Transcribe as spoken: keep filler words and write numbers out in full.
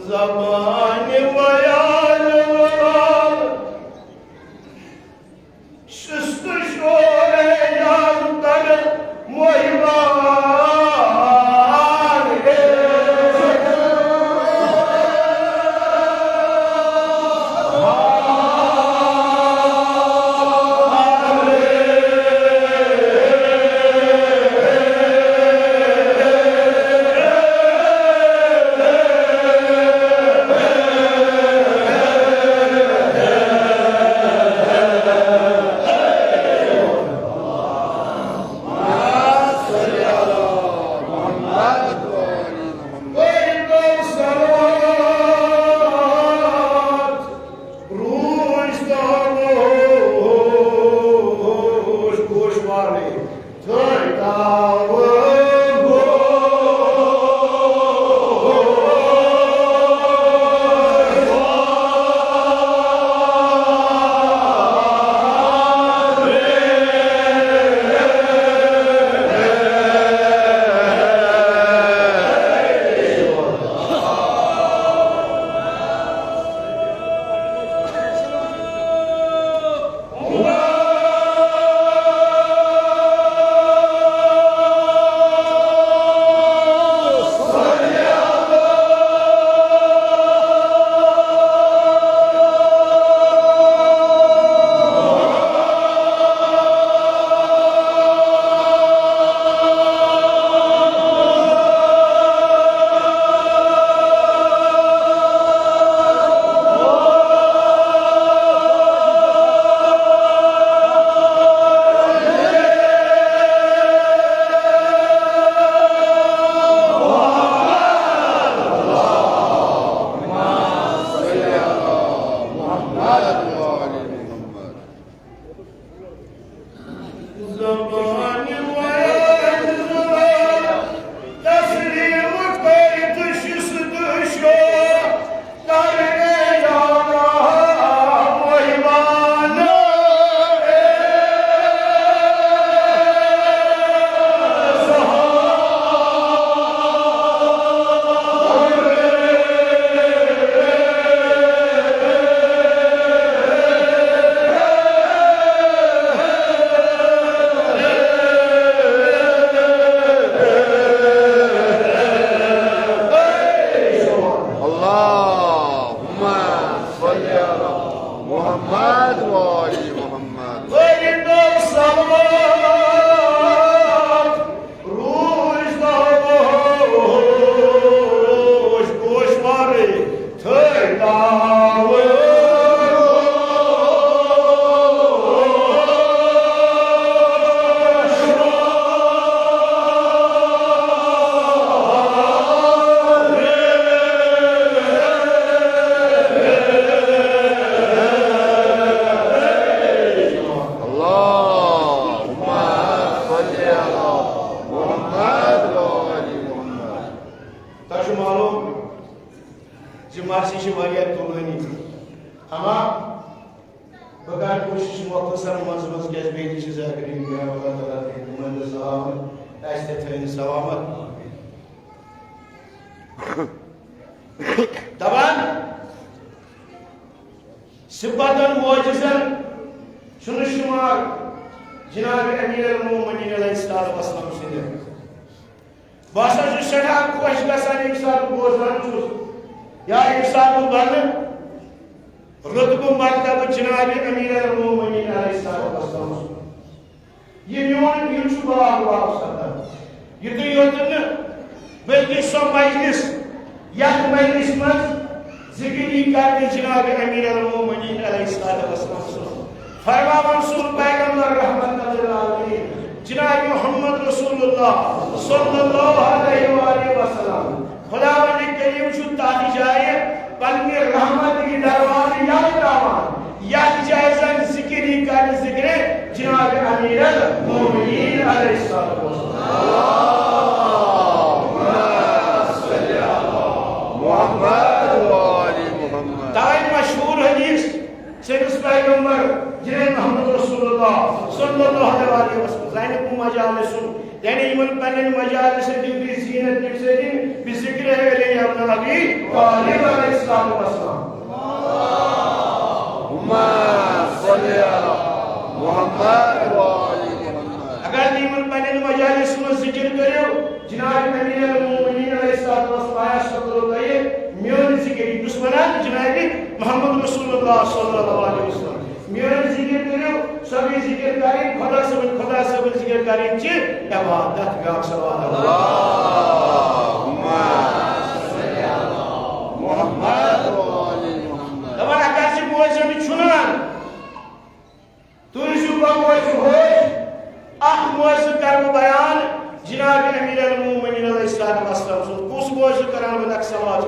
زبانِ بیان شست شور یزدان مہمان۔ روٗد تہٕ روٗد گوشوارِ تھٲوۍ تاوٕ۔ زبانِ بیان تسلیم کٔرِتھ شست شور۔ اللهم صل على محمد وآل محمد۔ روٗد تہٕ روٗد گوشوارِ تھٲوۍ تاوٕ۔ اللهم صل على محمد وآل محمد۔ تۄہہِ چھُ معلوم زِ مرثی چھِ واریاہ تُلٲنی۔ اما بہٕ کرٕ کوٗشِش مۄختصر منٛز منٛز، کیٛازِ بیٚیہِ تہِ چھِ ذاکرین بیان، اللہ تعالیٰ تھٲیِن تِمن تہِ سلامت، اَسہِ تہِ تھٲیِن سلامت۔ دپان، صفتن معجزن چھُنہٕ شُمار جناب امیر المومنین علیہ الصلوۃ والسلام سٕنٛدِ۔ بہٕ ہسا چھُس سٮ۪ٹھاہ خۄش گژھان، ییٚمہِ ساتہٕ بہٕ بوزان چھُس یا ییٚمہِ ساتہٕ بہٕ ونہٕ رتبہٕ مرتبہٕ جناب امیر المومنین علیہ الصلوۃ والسلام سُنٛد۔ یہِ میون دِل چھُ باغ باغ سپدان۔ یُتُے یوت نہٕ، بلکہِ سۄ مجلس، یتھ مجلس منٛز ذکر یی کرنہٕ جناب امیر المومنین علیہ الصلوۃ والسلام سُنٛد۔ فرماوان سون پیغمبر رحمت للعالمین جناب محمد رسول اللہ صلی اللہ علیہ وآلہ وسلم۔ خداوند کریم چھُ تتھ جایہِ پننہِ رحمت کہِ دروازٕ یلہٕ تراوان، یتھ جایہِ زن ذکر یی کرنہٕ ذکر جناب امیر المومنین علیہ الصلوۃ والسلام۔ محمد وآل محمد۔ توے مشہور حدیث سٲنِس پیغمبر جناب محمد رسول اللہ صلی اللہ علیہ وسلم۔ زینب مجالسن، یعنی یِمن پننٮ۪ن مجالسن دِیِو تُہۍ زینت، تَمہِ سۭتۍ بذکر علی امن علی طالب علیہ الصلوۃ والسلام۔ اللہم صل علی محمد و آل محمد۔ اگر تُہۍ یِمن پننٮ۪ن مجالسن منٛز ذکر کٔرِو، جناب امیر المومنین علیہ الصلوۃ والسلام آسہِ سُہ کوٚرُو تۄہہِ میون ذکر، یہِ کُس ونان؟ جناب محمد رسول اللہ صلی اللہ علیہ وسلم۔ میٲنۍ ذِکِر کٔرِو، سۄ گٔے ذِکِر کَرٕنۍ، خۄدا صٲبٕنۍ، خۄدا صٲبٕنۍ ذِکِر کَرٕنۍ چھِ عبادت۔ بیٛاکھ صلوات۔ اللہم صل علی محمد و آل محمد۔ دَپان، اگر ژٕ بوزان چھُنہٕ، تُہۍ چھِو بوزان ہوش، اَکھ موضوع کَرٕ بہٕ بیان، جناب امیر المومنین علیہ الصلوۃ والسلام سُنٛد۔ کُس موضوع کَران بہٕ؟ اَکھ صلوات۔